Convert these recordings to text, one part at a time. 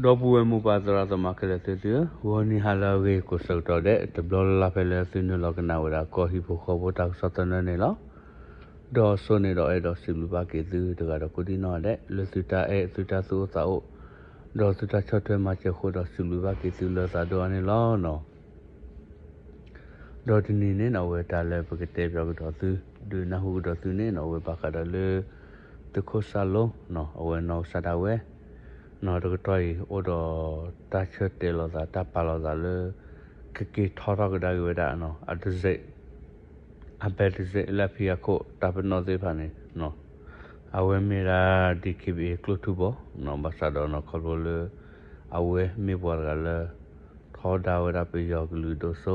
ဒီပုၢ်ဝဲၢ်မိၢ်ပၢ်သရၣ်သမါခဲလၢာ်သ့ၣ်သုဧၢ, ဂီၤနံၤဟါလၢအဂ့ၤကိးဆၢကတီၢ်ဒဲး တဘျီလၢ်လၢ်ဖဲလၢသုနုာ်လီၤကနၣ်ဝဲဒၣ်ကီၢ်ဟံၣ်ဖိဃီဖိတၢ်ကစီၣ်သနၢၣ်န့ၣ်လီၤ. ဒီးအစိန့ၣ်ဒီးအဲၣ်ဒိးစံးဘျုးဘၣ်က့ၤသုတဂၤဒီးကိးဒံၣ်နီၣ်ဒဲး လၢသုတၢ်အဲၣ်သုတၢ်သူၣ်အိၣ်သးအိၣ် ဒီးသုတၢ်ဆီၣ်ထွဲမၤစၢၤအဃိဒီးစံးဘျုးဘၣ်က့ၤသုလၢသးဒိၣ်အါန့ၣ်လီၤ. ဒီးတနံၤန့ၣ်နီၣ် အဝဲတၢ်လၢပကတဲပၠးကဒီးသု ဒုးနၢ်ဟူကဒီးသုန့ၣ်နီၣ် အဝဲဘၣ်ဃးဒီးလၢ သုးခိၣ်စၢ်လိနီၣ် အဝဲနီၢ်ကစၢ်ဒၣ်ဝဲ နီၣ်တကတီၢ်အံၤ အိၣ်ဒီးတၢ်ဆၢတဲာ်လိာ်သး တၢ်ပာ်လိာ်သးလၢ ကက့ၤထီထီၣ်ကဒါက့ၤဝဲဒၣ် အတစ့း အဘဲတစ့းလၢအဖံအခိၣ် တၢ်ပနီၣ်သ့ၣ်တဖၣ်န့ၣ် အဝဲမ့ၢ်ဒၣ် DKBA ကျိၣ်ထူဘီ ဘၣ်ဆၣ်ဒီးနီၣ် ခီဖျိလၢ အဝဲမ့ၢ်ပှၤတဂၤလၢ ထီဒါဝဲဒၣ်ပယီၤကလုာ်ဒိၣ်စိ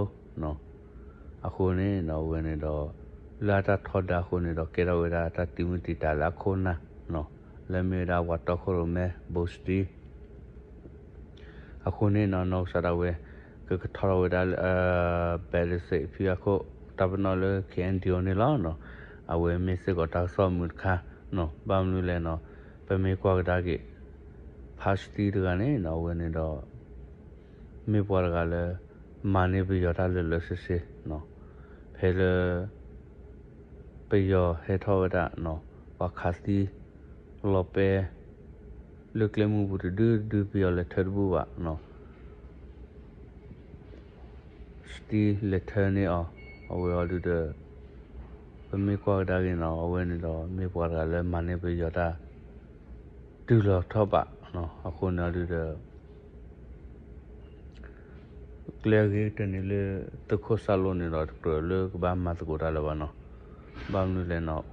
အဃိန့ၣ်နီၣ် အဝဲန့ၣ်ဒီး လၢအတၢ်ထီဒါအဃိန့ၣ်ဒီး ကဲထီၣ်ဝဲဒၣ်တၢ်တံာ်မုၢ်တံာ်တာ်လၢအခိၣ်နၢ် လၢမ့ၢ်ဝဲဒၣ်ပှၤတီခိၣ်ရိၣ်မဲ ဘိစတံ အဃိန့ၣ်နီၣ် နီၢ်ကစၢ်ဒၣ်ဝဲ ကကထီထီၣ်ဝဲဒၣ်လၢ ဘဲတစ့းဖံအခိၣ် တၢ်ပနီၣ်လၢ KNDO န့ၣ်လီၤ. အဝဲမ့ၢ်စ့ၢ်ကီးတၢ်ကစီၣ်မုာ်တခါ ဘၣ်မနုၤလဲၣ်နီၣ် ပမ့ၢ်ကွၢ်ကဒါက့ၤ ဖါစတံတဂၤန့ၣ်နီၣ် အဝဲန့ၣ်ဒီး မ့ၢ်ပှၤတဂၤလၢ မၤန့ၢ်ပယီၤတၢ်လၢာ်လၢာ်ဆ့ဆ့ ဖဲလၢ ပယီၤဟဲထီၣ်ဝဲဒၣ် ပှၤခးသံ လီၤပဲ လၢကျဲမုၢ်ပူၤတဒုတဒု ပယီၤလဲၤထၢတဘူၣ်ဘၣ် စတံလဲၤထၢန့ၢ်အီၤ အဝဲအီၤဒုးဒီး ပမ့ၢ်ကွၢ်ကဒါက့ၤနီၣ် အဝဲန့ၣ်ဒီး မ့ၢ်ပှၤတဂၤလၢမၤန့ၢ်ပယီၤတၢ် တုၤလီၤထီၣ်ဘး အဃိန့ၣ်အီၤဒုးဒီး ကျဲအဂ့ၤကတၢၢ်န့ၣ်လၢ သုးခိၣ်စၢ်လိန့ၣ်ဒီး တကြၢးလၢကဘၣ်မၤသကိးတၢ်လၢၤဘၣ်နီၣ်. ဘၣ်မနုၤလဲၣ်နီၣ်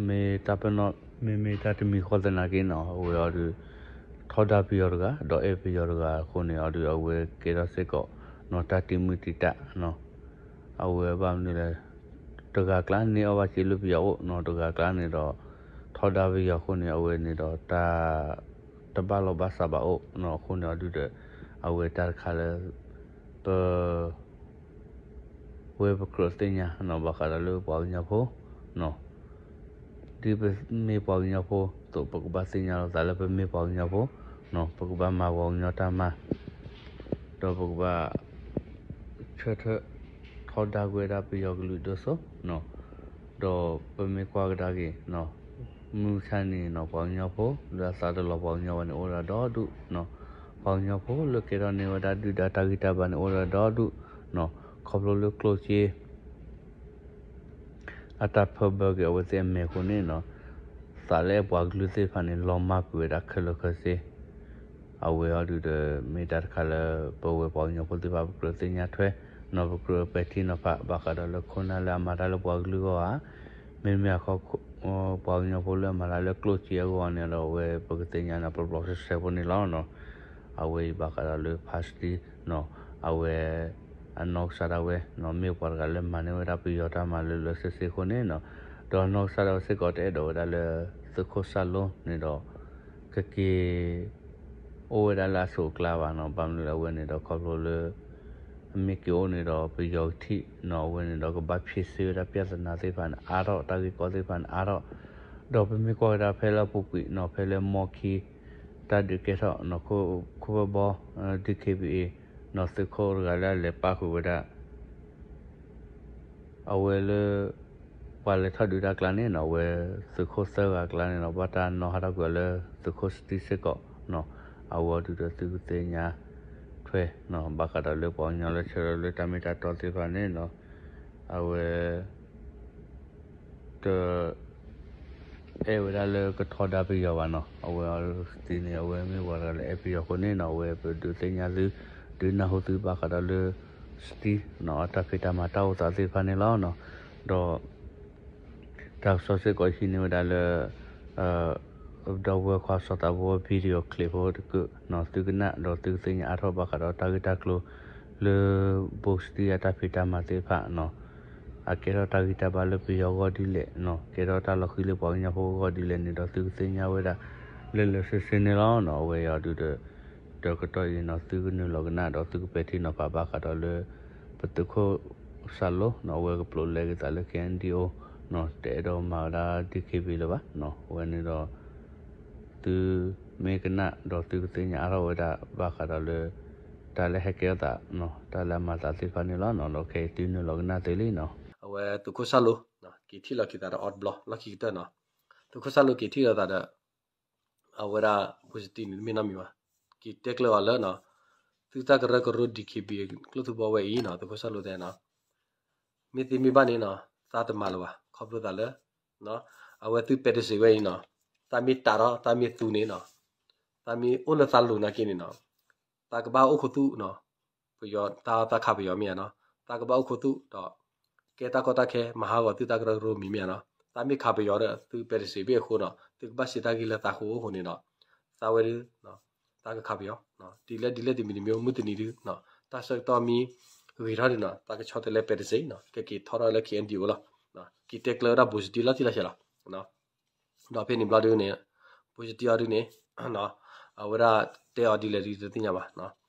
မ့ၢ်တၢ်ပနီၣ် မ့မ့ၢ်တၢ်တမံၤဃီသနာ်က့နီၣ် အဝဲအီၤဒုး ထီဒါပယီၤတဂၤ ဒီးအဲၣ်ပယီၤတဂၤအဃိန့ၣ်အီၤဒုး အဝဲကဲထီၣ်စ့ၢ်ကီးနီၣ် တၢ်တံာ်မုၢ်တံာ်တာ် အဝဲဘၣ်မနုၤလဲၣ် တဂၤကျါန့ၢ်အီၣ်ဘၣ်စ့လၢပယီၤအိၣ်နီၣ် တဂၤကျါန့ၣ်ဒီး ထီဒါပယီၤအဃိန့ၣ် အဝဲန့ၣ်ဒီးတၢ် တဘၣ်လီၢ်ဘၣ်စးဘၣ်အိၣ်နီၣ် အဃိန့ၣ်အီၤဒုးဒီး အဝဲတၢ်တခါလၢ ပ ဝဲပကြၢးသ့ၣ်ညါနီၣ် ဘၣ်ဃးဒီးလၢပှၤကညီဖိ ဒ်ပမ့ၢ်ပှၤကညီဖိသိး ပကဘၣ်သ့ၣ်ညါလိာ်သးလၢပမ့ၢ်ပှၤကညီဖိ ပကဘၣ်မၤပှၤကညီတၢ်မၤ ဒီးပကဘၣ် ဆၢထၢၣ် ထီဒါကွံာ်ဝဲဒၣ်ပယီၤကလုာ်ဒိၣ်စိ ဒီးပမ့ၢ်ကွၢ်ကဒါက့ၤ မုၢ်ဆါနံၤနီၣ် ပှၤကညီဖိလၢအသးတလီၤပှၤကညီဘၣ်န့ၣ် အိၣ်ဝဲဒၣ်ဒီဒူၣ်နီၣ်, ပှၤကညီဖိလၢကဲထီၣ်န့ၢ်ဝဲဒၣ်ဒုၣ်ဒါတၢ်ဂံၢ်တၢ်ဘါန့ၣ် အိၣ်ဝဲဒၣ်ဒီဒူၣ်နီၣ်, ခီဖျိလၢကျိၣ်စ့ အတၢ်ဖၢဘၢက့ၤအဝဲသ့ၣ်အမဲာ်အဃိန့ၣ်နီၣ်, သးလၢအဲၣ်ပှၤကလုာ်သ့ၣ်တဖၣ်န့ၣ် လီၤမၢ်ကွံာ်ဝဲဒၣ်ခဲလၢာ်ခဲဆ့ အဝဲအီၤဒုးဒီး မ့ၢ်တၢ်တခါလၢ ပဝဲပှၤကညီဖိသ့ၣ်တဖၣ် ပကြၢးသ့ၣ်ညါထွဲနီၣ်, ပကြၢးပဲာ်ထံနီၤဖး ဘၣ်ဃးဒီးလၢခိၣ်နၢ်လၢအမၤတၢ်လၢပှၤကလုာ်အဂီၢ်ဧါ, မ့မ့ၢ်အခီ ပှၤကညီဖိလၢအမၤတၢ်လၢကျိၣ်စ့အဂီၢ်န့ၣ်ဒီး အဝဲပကသ့ၣ်ညါန့ၣ် ပျီပျီဆှဲဆှဲဖိန့ၣ်လီၤနီၣ်. အဝဲအံၤဘၣ်ဃးဒီးလၢဖါစတံနီၣ်, အဝဲ အနီၢ်ကစၢ်ဒၣ်ဝဲနီၣ် မ့ၢ်ပှၤတဂၤလၢမၤန့ၢ်ဝဲဒၣ်ပယီၤတၢ်မၤလၢလၢဆ့ဆ့အဃိန့ၣ်နီၣ်, ဒီးအနီၢ်ကစၢ်ဒၣ်ဝဲစ့ၢ်ကီးတအဲၣ်ဒိးဝဲဒၣ်လၢ သုးခိၣ်စၢ်လိန့ၣ်ဒီး ကက့ၤ အိၣ်ဝဲဒၣ်လၢအဆိးအကျါဘၣ်နီၣ်, ဘၣ်မနုၤလၢအဝဲန့ၣ်ဒီးခီဖျိလၢ အမ့ၢ်က့ၤအိၣ်န့ၣ်ဒီးပယီၤကထံၣ်နီၣ်, အဝဲန့ၣ်ဒီးကဘၣ်ဖံးစ့ဝဲဒၣ် ပြဿနာ သ့ၣ်တဖၣ်န့ၣ်အါထီၣ်, တၢ်ဂ့ၢ်ကီသ့ၣ်တဖၣ်န့ၣ်အါထီၣ်, ဒီးပမ့ၢ်ကွၢ်ဝဲဒၣ်ဖဲလၢအပူၤကွံာ်နီၣ်, ဖဲလၢမီခံ တၢ်ဒုးကဲထီၣ်နီၣ်, ခိၣ်ဖၢဘီ DKBA နီၣ်, သုးခိၣ်တဂၤလၢအလဲၤပာ်ဃုာ်ဝဲဒၣ် အဝဲလၢ ပှၤလဲၤထီၣ်ဒုးတၢ်ကျါန့ၣ်နီၣ်, အဝဲသုးခိၣ်သၢဂၤအကျါန့ၣ်နီၣ်, ဘၣ်တၢ်နီၣ်ဟးထီၣ်ကွံာ်အီၤလၢသုးခိၣ်စတံစ့ၢ်ကီးနီၣ်, အဝဲအီၤဒုးဒီးသုကသ့ၣ်ညါထွဲနီၣ်, ဘၣ်ဃးဒီးလၢပှၤကညီလၢဆၢထၢၣ်လၢတၢ်မ့ၢ်တၢ်တီသ့ၣ်တဖၣ်န့ၣ်နီၣ်, အဝဲ တ အဲၣ်ဝဲဒၣ်လၢကထီဒါပယီၤဘၣ်နီၣ်, အဝဲအီၤစတံန့ၣ် အဝဲမ့ၢ်ပှၤတဂၤလၢအဲၣ်ပယီၤအဃိန့ၣ်နီၣ်, အဝဲပဒုးသ့ၣ်ညါသု ဒုးနၢ်ဟူသုဘၣ်ဃးဒီးလၢ စတံနီၣ် အတၢ်ဖံးတၢ်မၤတၢ်အိၣ်သးသ့ၣ်တဖၣ်န့ၣ်လီၤနီၣ်, ဒီး တၢ်ကစီၣ်စ့ၢ်ကီးဟံးန့ၢ်ဝဲဒၣ်လၢ ဒီပုၢ်ဝဲၢ်ခွါစီၤသးဘိ video clip ဖိတကုာ်နီၣ်, သုကနၣ်ဒီးသုကသ့ၣ်ညါအါထီၣ်ဘၣ်ဃးဒီးတၢ်ဂ့ၢ်တၢ်ကျိၤလၢ ဘိစတံအတၢ်ဖံးတၢ်မၤသ့ၣ်တဖၣ်နီၣ်, အကဲထီၣ်တၢ်ဂံၢ်တၢ်ဘါလၢပယီၤအဂီၢ်ဒ်လဲၣ်နီၣ်, ကဲထီၣ်တၢ်လီၤဃံၤလၢပှၤကညီဖိအဂီၢ်ဒ်လဲၣ်န့ၣ်ဒီး သုကသ့ၣ်ညါဝဲဒၣ်လၢလၢဆ့ဆ့န့ၣ်လီၤနီၣ်, အဝဲအံၤအီၤဒုးဒီး တကတီၢ်အံၤနီၣ် သုကနုာ်လီၤကနၣ်ဒီးသုကပဲာ်ထံနီၤဖးဘၣ်ဃးဒီးလၢ ပသုးခိၣ်စၢ်လိနီၣ်, အဝဲကပျိးလဲက့ၤသးလၢ KNDO နီၣ်, တအဲၣ်ဒိးမၤဝဲဒၣ် DKBA လၢၤဘၣ်နီၣ်, အဝဲန့ၣ်ဒီး သု မ့ၢ်ကနၣ်ဒီးသုကသ့ၣ်ညါအါထီၣ်ဝဲဒၣ်ဘၣ်ဃးဒီးလၢ တၢ်လၢဟဲကဲထီၣ်သး တၢ်လၢအမၤသးသ့ၣ်တဖၣ်န့ၣ်လီၤ. ဒီးခဲအံၤတုၤနုာ်လီၤကနၣ်သုလံနီၤ. အဝဲသုးခိၣ်စၢ်လိ က့ၤထံၣ်လီၤက့ၤသးဒီးအီၤတဘျီ လီၢ်ခံကတၢၢ်နီၤ. သုးခိၣ်စၢ်လိက့ၤထံၣ်လိာ်သးဒီး အဝဲဒၣ် ဘိၣ်စတံန့ၣ်တမ့ၢ်နီတမံၤဘၣ်. က့ၤတဲကျၢၤအီၤလၢ သုတၢ်ကရၢကရိ DKBA ကျိၣ်ထူဘီဝဲအံၤနီၤ သုးခိၣ်စၢ်လိတဲနီၤ မ့ၢ်သ့မ့ၢ်ဘၣ်န့ၣ်နီၤ သးတမၤလၢၤဘၣ် ခီဖျိသးလၢ အဝဲသုးပဲတစ့းဝဲအံၤနီၤ သးမ့ၢ်တးထီၣ်သးမ့ၢ်သူန့ၣ်နီၤ သးမ့ၢ်အိၣ်လၢသးလိၤနာ်က့န့ၣ်နီၤ သးကဘၣ်အိၣ်ခိးသူၣ်နီၤ ပယီၤတၢ်သးခးပယီၤမ့ၢ်ဧါနီၤ သးကဘၣ်အိၣ်ခိးသူၣ်ဒီး ကဲတၢ်ကီတၢ်ခဲ မၤဟးဂီၤသုတၢ်ကရၢကရိမံၤမ့ၢ်ဧါနီၤ သးမ့ၢ်ခးပယီၤဒီး သုးပဲတစ့းဘ့ၣ်အဃိနီၤ သုကဘၣ်စံးတၢ်ဂ့ၢ်လၢသးဃိအဃိန့ၣ်ဒီး သးဝဲဒၣ် သးကခးပယီၤ ဒ်လဲၣ်ဒ်လဲၣ်တမံၤတမံၤ မုၢ်တနံၤဒု တၢ်ဆၢကတီၢ်မ့ၢ်ဂ့ၤထီၣ်ဒုနီၤ သးကဆီတလဲပဲတစ့းနီၤ ကက့ၤထီထီၣ်လၢ KNDO လီၤ က့ၤတဲကျၢၤဝဲဒၣ်ဘိၣ်စတံလီၤတံၢ်လီၤဆဲးလီၤ ဒီးဖဲန့ၣ်ဘျီဒုန့ၣ် ဘိၣ်စတံအီၤဒုန့ၣ် အဝဲဒၣ်တဲအီၤဒ်လဲၣ်ဒုတသ့ၣ်ညါဘၣ်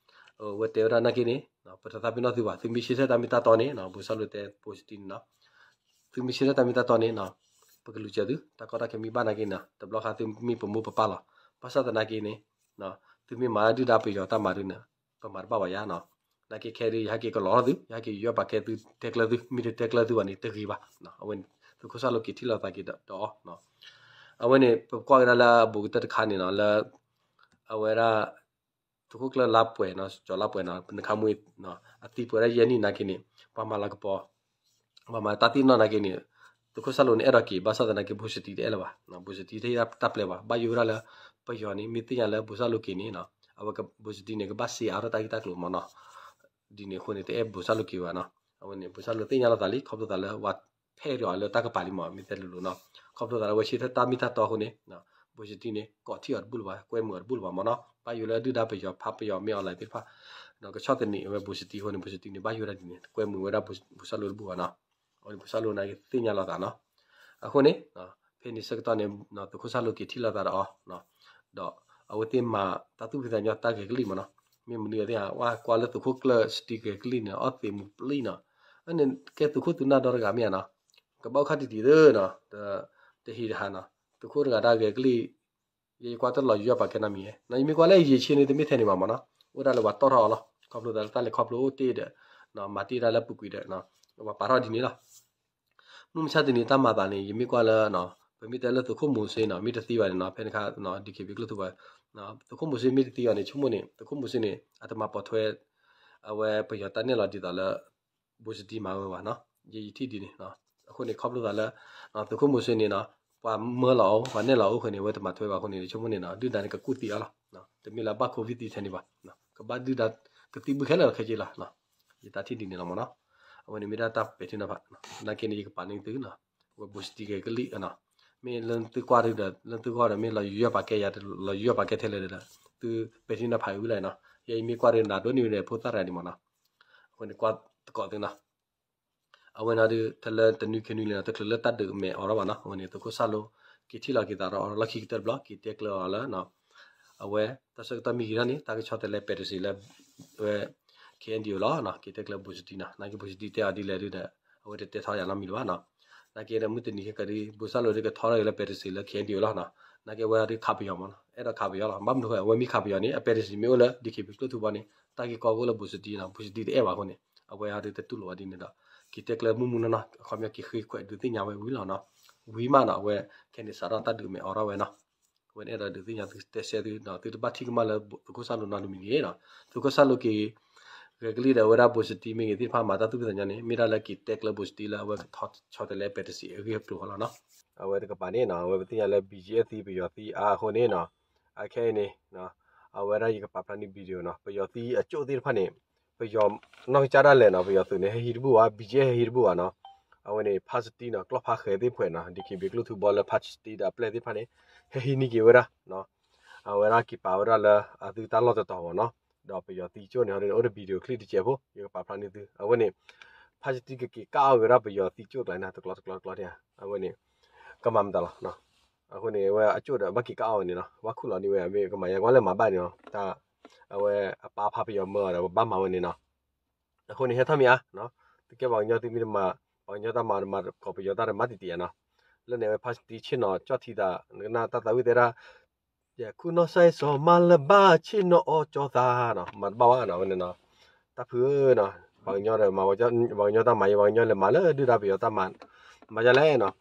အဝဲတဲဝဲဒၣ်နာ်က့န့ၣ် ပတသးပ့ၤနီၣ်သုဘၣ် သုမ့ၢ်ဆၢထၢၣ်တၢ်မ့ၢ်တၢ်တီန့ၣ် ဘိၣ်စၢ်လိတဲဘိၣ်စတံန့ၣ်နီၤ သုမ့ၢ်ဆၢထၢၣ်တၢ်မ့ၢ်တၢ်တီန့ၣ် ပကလူၤစၢၤသု တၢ်ကီတၢ်ခဲမ့ၢ်ဘၣ်နာ်က့န့ၣ် တဘျီဃီသုမ့ၢ်ပမိၢ်ပပၢ်လီၤ ဘၣ်ဆၣ်သနာ်က့န့ၣ် သုမ့ၢ်မၤဒုၣ်ဒါပယီၤတၢ်မၤဒုန့ၣ် ပမၤတဘၣ်ဘၣ်ယါနီၤ နာ်က့ခဲဒု ယဟဲက့ၤကလီၤထီၣ်သု ယဟဲက့ၤယွဲၢ်ပာ်ကဲသု တဲကျၢၤသု မ့ၢ်တတဲကျၢၤသုဘၣ်န့ၣ် တဂ့ၤဘၣ် အဝဲန့ၣ် သုးခိၣ်စၢ်လိက့ၤထံၣ်လိာ်သးက့ၤဒီးအီၤ အဝဲန့ၣ် ပကွၢ်ကဒါလၢအဘူးကတၢၢ်တခါန့ၣ်နီၤ လၢ အဝဲဒၣ် သုးခိၣ်ကျၢၢ်လါပှဲၤနီၤ ကၠီၤလါပှဲၤနီၤ ပနခါမွ့ၢ် အသံပှဲၤဒၣ်ယဲၢ်နံၣ်နာ်က့န့ၣ် ပှၤမၤလၤကပီၤ ပှၤမၤတၢ်သ့ၣ်နီၣ်နာ်က့န့ၣ် သုးခိၣ်စၢ်လိန့ၣ် အဲၣ်ဒိးက့ၤ ဘၣ်ဆၣ်သနာ်က့ ဘိၣ်စတံတအဲၣ်လၢၤဘၣ် ဘိၣ်စတံတဟ့ၣ်တၢ်ပျဲဘၣ် ဘၣ်ယိၣ်ဝဲဒၣ်လၢ ပယီၤန့ၣ် မ့ၢ်သ့ၣ်ညါလၢဘိၣ်စၢ်လိက့ၤန့ၣ် အဝဲဘိၣ်စတံန့ၣ် ကဘၣ်စ့အါထီၣ်တၢ်ဂ့ၢ်တၢ်ကျိၤမ့ၢ်နီၤ ဒ်န့ၣ်အဃိန့ၣ် တအဲၣ်ဘိၣ်စၢ်လိက့ၤဘၣ်နီၤ အဝဲန့ၣ် ဘိၣ်စၢ်လိသ့ၣ်ညါလိာ်သးလံ ခီဖျိသးလၢ ဝဲဖဲၣ်ဒီးလၢတၢ်ကပၤလံမ့ၢ် မ့ၢ်တဲလိၤလိၤနီၤ ခီဖျိသးလၢအဝဲဆၢထၢၣ်တၢ်မ့ၢ်တၢ်တီအဃိန့ၣ် ဘိၣ်စတံန့ၣ် ကိးထံၣ်အီၤတဘူၣ်လၢၤဘၣ် ကွဲမုာ်အီၤတဘူၣ်လၢၤဘၣ်မ့ၢ်နီၤ ဘၣ်ယိၣ်လၢဒုၣ်ဒါပယီၤဖးပယီၤမ့ၢ်အီၤလၢသ့ၣ်တဖၣ် ကဆီၣ်သနံးအဝဲဘိၣ်စတံအဃိန့ၣ် ဘိၣ်စတံန့ၣ် ဘၣ်ယိၣ်ဝဲဒၣ်ဒ်န့ၣ် ကွဲမုာ်ဝဲဒၣ်ဘိၣ်စၢ်လိတဘူၣ်ဘၣ်နီၤ အဝဲန့ၣ် ဘိၣ်စၢ်လိန့ၣ်ကသ့ၣ်ညါလိာ်သးနီၤ အဃိန့ၣ် ဖဲန့ၣ်ဆၢကတီၢ်န့ၣ် သုးခိၣ်စၢ်လိက့ၤထံၣ်လိာ်သးဒီးအီၤ ဒီးအဝဲသ့ၣ်မၤတၢ်သူၣ်ဖှံသးညီတၢ်ဂဲၤကလံၣ်မ့ၢ်နီၤ မ့ၢ်မနုၤအသ့ၣ် ဝဲကွၢ်လၢသုးခိၣ်ကျၢၢ်စတံဂဲၤကလံၣ်န့ၣ် အီၣ်သံးမူးပျံၤနီၤ အန့ၣ်ကဲသုးခိၣ်သုးနၢ်ဒီတဂၤမ့ၢ်ဧါနီၤ ကဘၣ်အိၣ်ခါတံၢ်တံၢ်သ့နီၤ တဟံးတဟးနီၤ သုးခိၣ်တဂၤတၢ်ဂဲၤကလံၣ် ယကွၢ်တလီၤယွၤပာ်ကဲနီတမံၤ ယမ့ၢ်ကွၢ်လၢယံာ်ဆံန့ၣ် တမ့ၢ်ထဲန့ၣ်ဘၣ်မ့ၢ်နီၤ အိၣ်ဒၣ်လၢပှၤတီၢ်ထီၣ်အီၤလီၤ ခီဖျိသးလၢတၢ်လဲၤခီဖျိအိၣ်တ့ၢ်ဒီး မၤတ့ၢ်ဒၣ်လၢပူၤကွံာ်ဒီး ပှၤပာ်ထီၣ်ဒ်န့ၣ်လီၤ မုၢ်မဆါတနံၤတၢ်မၤသးန့ၣ် ယမ့ၢ်ကွၢ်လၢ ပမ့ၢ်တဲလၢသုးခိၣ်မူၤစ့နီၤ မ့ၢ်တသံဘၣ်န့ၣ်နီၤ ဖဲန့ၣ်ခါ DKBA ကျိၣ်ထူဘီ သုးခိၣ်မူၤစ့မ့ၢ်တသံဘၣ်န့ၣ် ဆိကမိၣ်န့ၣ် သုးခိၣ်မူၤစ့န့ၣ် အတမၤပိာ်ထွဲ အဝဲပယီၤတၢ်နဲၣ်လီၤဒ်သိးလၢ ဘိၣ်စတံမၤဝဲဘၣ်နီၤ ယယထံၣ်ဒ်န့ၣ် အဃိန့ၣ် ခီဖျိသးလၢ သုးခိၣ်မူၤစ့န့ၣ်နီၤ ပှၤမၢလီၤအီၤ ပှၤနဲၣ်လီၤအီၤအဃိန့ၣ် အဝဲတမၤထွဲဘၣ်အဃိန့ၣ် ဆိကမိၣ်န့ၣ်နီၤ ဒုၣ်ဒါန့ၣ်ကကူၣ်သံအီၤလီၤ တမ့ၢ်လၢဘၣ် COVID သံထဲန့ၣ်ဘၣ် ကဘၣ်ဒုၣ်ဒါ ကသံဘုခဲလၢာ်ခဲဆ့လီၤ ယတၢ်ထံၣ်ဒ်န့ၣ်လီၤမ့ၢ်နီၤ အဝဲန့ၣ်မ့ၢ်ဒၣ်တၢ်ပဲာ်ထံနီၤဖး နာ်က့န့ၣ် ယကပာ်န့ၢ်သုနီၤ အဝဲဘိၣ်စတံဂဲၤကလံၣ်နီၤ မ့ၢ်လၢသုကွၢ်ဒီး လၢသုကွၢ်ဒီး မ့ၢ်လီၤယွၤပာ်ကဲယၤ လီၤယွၤပာ်ကဲထဲလဲၣ်ဒီး သုပဲာ်ထံနီၤဖးဝံၤလီၤနီၤ ယဲအံၤမ့ၢ်ကွၢ်ဒီးနၤဒိးန့ၢ်ဝဲဒီးဖိသၣ်တဂၤန့ၣ်မ့ၢ်နီၤ အဝဲန့ၣ်ကွၢ်သကိးသုနီၤ အဝဲန့ၣ်ဒုး ထဲလၢတနွံခံနွံလံနီၤ တချုးလၢတၢ်ဒုးမဲာ်အိးထီၣ်ဘၣ်နီၤ အဝဲန့ၣ် သုးခိၣ်စၢ်လိ က့ၤထံၣ်လီၤက့ၤသးဒီးအီၤလီၢ်ခံကတၢၢ်တဘျီ က့ၤတဲကျၢၤအီၤလၢ အဝဲ တၢ်ဆၢကတီၢ်မ့ၢ်ဂ့ၤထီၣ်န့ၣ် တၢ်ကဆီတလဲပဲတစ့းလၢ ဝဲ KNDO လီၤနီၤ က့ၤတဲကျၢၤဘိၣ်စတံနီၤ နာ်က့ဘိၣ်စတံတဲအီၤဒ်လဲၣ်ဒုးဒီး အဝဲတတဲထီၣ်ယၤနီတမံၤလၢၤဘၣ်နီၤ နာ်က့ဒီးမုၢ်တနံၤခဲကဒုး ဘိၣ်စၢ်လိဒုးကထီထီၣ်က့ၤလၢပဲတစ့းလၢ KNDO လီၤနီၤ နာ်က့အဝဲဒုးခးပယီၤမ့ၢ်နီၤ အဲၣ်ဒိးခးပယီၤလီၤ ဘၣ်မနုၤဃိ အဝဲမ့ၢ်ခးပယီၤန့ၣ် အပဲတစ့းမ့ၢ်အိၣ်လၢ DKBA ကျိၣ်ထူဘီန့ၣ် တၢ်ဂ့ၢ်ကီကအိၣ်လၢဘိၣ်စတံနီၤ ဘိၣ်စတံတအဲၣ်ဘၣ်အဃိန့ၣ် အဝဲအီၤဒုးတတူၢ်လိာ်ဘၣ်ဒ်န့ၣ်ဒီး က့ၤတဲကျၢၤမုၢ်မုၢ်နီၢ်နီၢ် အခီပညီက့ၤဃ့ခွဲးဒုးသ့ၣ်ညါဝဲဝံၤလီၤနီၤ ဝံၤမးနီၤ အဝဲ ခဲန့ၣ်စးထီၣ်တၢ်ဒုးမဲာ်အိးထီၣ်ဝဲနီၤ အဝဲန့ၣ်အဲၣ်ဒိးဒုးသ့ၣ်ညါသုတဲဆဲသုဒီး သုတဘၣ်ထံၣ်ကမၣ်လၢသုးခိၣ်စၢ်လိနီတမံၤတဂ့ၤနီၤ သုးခိၣ်စၢ်လိက့ၤ ဂဲၤကလံၣ်ဒီးအဝဲဒၣ်ဘိၣ်စတံမ့ၢ်ဂ့ၤသ့ၣ်တဖၣ်မၤတၢ်သူၣ်ဖှံသးညီန့ၣ် မ့ၢ်ဒၣ်လၢက့ၤတဲကျၢၤဘိၣ်စတံလၢအဝဲကထီဆီတလဲပဲတစ့းအဂ့ၢ်အကျိၤလီၤနီၤ အဝဲတကပၤန့ၣ်နီၤ အဝဲပသ့ၣ်ညါလၢ BGF သံ ပယီၤသံအါအဃိန့ၣ်နီၤ အခဲအံၤန့ၣ် အဝဲဒၣ်ယကပာ်ဖျါန့ၢ် video နီၤ ပယီၤသံအကၠိၣ်သ့ၣ်တဖၣ်န့ၣ် ပယီၤနီၢ်ကစၢ်ဒၣ်လဲာ်နီၤ ပယီၤသုးန့ၣ် ဟဲဟံးတဘူၣ်ဘၣ် BGF ဟဲဟံးတဘူၣ်ဘၣ်နီၤ အဝဲန့ၣ် ဖါစတံနီၤ ကျီၢ်ဖါဃဲၤသ့ၣ်ဖှဲးနီၤ DKBA ကျိၣ်ထူဘီလၢဖါစတံဒီးအပျဲၢ်သ့ၣ်တဖၣ်န့ၣ် ဟဲဟံးန့ၢ်က့ၤဝဲဒၣ် အဝဲဒၣ်က့ၤပာ်ဝဲဒၣ်လၢအသုတၢ်လီၢ်တတီၤဘၣ်နီၤ ဒီးပယီၤသံကၠိၣ်န့ၣ် အိၣ်ဒီး video clip တစဲးဖိ ယကပာ်ဖျါန့ၢ်သု အဝဲန့ၣ် ဖါစတံကက့ၤကၣ်အီၣ်က့ၤဝဲဒၣ်ပယီၤသံကၠိၣ်ကျါန့ၣ် တကျီတကျီတကျီ အဝဲန့ၣ် ကမၤမတၤလီၤ အဃိန့ၣ် အဝဲအကၠိၣ်ဒီးဘၣ်က့ၤကၣ်အီၣ်ဝဲန့ၣ်နီၤ ဘၣ်ခူၣ်လီၤန့ၢ်ဝဲ မ့ၢ်ကမၤယါကွၢ်လၢမၤဘၣ်န့ၣ်နီၤ တၢ် အဝဲအပၢ်ဖါပယီၤမၢအီၤဒီး ပဘၣ်မၤဝဲန့ၣ်နီၤ အဃိန့ၣ် ဟဲထီၣ်မ့ၢ်အါ သုကဲပှၤကညီသုမ့ၢ်တမၤ ပှၤကညီတၢ်မၤတမၤ ကိးပယီၤတၢ်တမၤတံၢ်တံၢ်ဧါနီၤ လၢန့ၣ် အဝဲဖါစတံဆ့ၣ်နီၤ ကၠီၣ်ထံသး နကနၣ်တၢ်သးဝံၣ်တဲဒၣ် ယဲၢ်ခူၣ်နီၢ်စဲးစီၤမၤလၢဘၣ်ဆ့ၣ်နီၤအီၣ်ကၠီသးနီၤ မၤတဘၣ်ဝဲနီၤ ဝဲန့ၣ်နီၤ, တၢ်ဖုဧၢနီၤ, ပှၤကညီဒီးမၤ ပှၤကညီလဲၤမၤလၢဒုၣ်ဒါပယီၤတၢ်မၤ, မၤဒ်လဲၣ်နီၤ,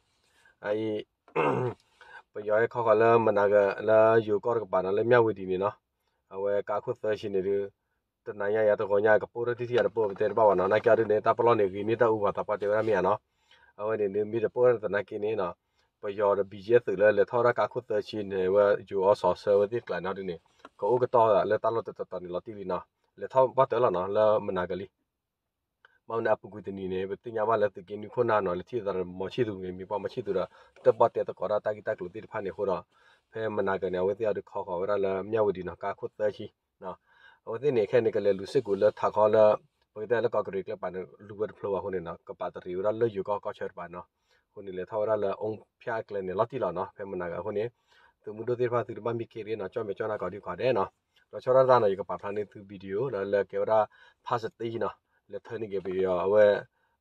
အအံၤ ပယီၤဟဲခီဃီၤလၢမနၤကလၢယိၤကီၢ်တကပၤနီၤ လၢမၠၣ်ဝတံၤန့ၣ်နီၤ, အဝဲကါခိၣ်သၢဆံန့ၣ်ဒုး တနၤညါယၤတဂီၤညါကပိၢ်ထီၣ်ထံထံယၤတပိၢ်ပတဲတဘၣ်ဘၣ်နီၤ, နာ်က့အီၤဒုးန့ၣ် တၢ်ပလီၢ်န့ၣ်ဂ့ၤန့ၢ်တၢ်အူပှၤသးပှၢ်တဲဝဲဒၣ်မ့ၢ်ဧါနီၤ, အဝဲန့ၣ်ဒုးမ့ၢ်တပိၢ်ထီၣ်သနာ်က့န့ၣ်နီၤ, ပယီၤဒီး ဘီကၠ့ သုးလၢလဲၤထီၣ်ဝဲဒၣ်ကါခိၣ်သၢဆံန့ၣ် ဝဲယိၤအီစီၤဆၢဝဲသ့ၣ်တကျါန့ၣ်အီၤဒုးန့ၣ် ကအိၣ်ကတီၢ်လၢတၢ်လီၢ်တတီၤတီၤန့ၣ်လီၤတံၢ်လံနီၤ, လဲၤထီၣ်ဘၣ်တၢၢ်လီၤနီၤ လၢမနၤကလံ ဘၣ်မနုၤအပူၤကွံာ်တနံၤန့ၣ် ပသ့ၣ်ညါဘၣ်လၢသုးက့နွံခိၣ်နၢ်နီၤ လဲၤထံၣ်သးဒီးမီၤဆံၣ်သူၤန့ၣ် မ့ၢ်ပှၤမီၤဆံၣ်သူၤဒီး တၢ်ဘၣ်တဲသကိးတၢ်တၢ်ဂ့ၢ်တၢ်ကျိၤသ့ၣ်တဖၣ်န့ၣ်အဃိဒီး ဖဲမနၤကန့ၣ် အဝဲသ့ၣ်အီၤဒုးခီဃီၤဝဲဒၣ်လၢမၠၣ်ဝတံၤနီၤ ကါခိၣ်သၢဆံ အဝဲသ့ၣ်န့ၣ် ခဲအံၤန့ၣ် ကလဲၤလူၤစ့ၢ်ကီးလၢထးခီလၢ ပကတဲလၢကီၢ်ကရံၣ်ကျဲပၤန့ၣ် လူၤဝဲတဖျိဘၣ်အဃိန့ၣ်နီၤ ကပာ်တရံးဝဲဒၣ်လၢယိၤကီၢ်ကီၢ်ဆၢတပၤနီၤ, အဃိန့ၣ် လဲၤထီၣ်ဝဲဒၣ်လၢအိၣ်ဖၠၣ်အကျဲန့ၣ် လီၤတံၢ်လီၤနီၤ, ဖဲမနၤကအဃိန့ၣ် သုးမုၢ်ဒိၣ်သ့ၣ်တဖၣ် သုတဘၣ်မံခ့ရ့နီၤ ကၠီၣ်မဲာ်ကၠီၣ်နၢ်ကီးဒုးခွါဒဲးနီၤ, ဒီးဆီဒၣ်တၢ်နီၤ ယကပာ်ဖျါန့ၢ်သု video ဒီးလၢကဲဝဲဒၣ် ဖါစတံနီၤ, လၢထၢန့ၢ်က့ၤပယီၤအဝဲ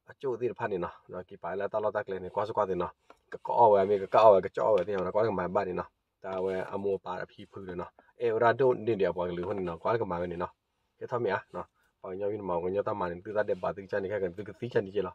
အကၠိၣ်သ့ၣ်တဖၣ်န့ၣ်နီၤ, က့ၤပာ်လၢတၢ်လီၢ်တၢ်ကျဲန့ၣ် ကွၢ်စ့ၢ်ကွၢ်သ့ၣ်နီၤ, ကကအီၣ်ဝဲမ့ၢ်ကကအီၣ်ဝဲ ကကၠီၣ်အီၣ်ဝဲသ့ၣ်ညါနီၤ ကွၢ်လၢကမၤဘၣ်န့ၣ်နီၤ, တၢ်ဝဲအမိၢ်အပၢ်အဖံဖုလၢနီၤ အဲၣ်ဝဲဒၣ်ဒိၣ်န့ၢ်ဒံးအပှၤကလုာ်အဃိန့ၣ်နီၤ ကွၢ်လၢကမၤဝဲန့ၣ်နီၤ, ကဲထီၣ်မ့ၢ်ဧါ, ပှၤကညီမ့ၢ်တမၤ ပှၤကညီတၢ်မၤန့ၣ် သုတၢ်ဒဲးဘးသုကစၢ်န့ၣ် ခဲကနံၣ်သုကသံကစၢ်န့ၣ်က့လီၤ.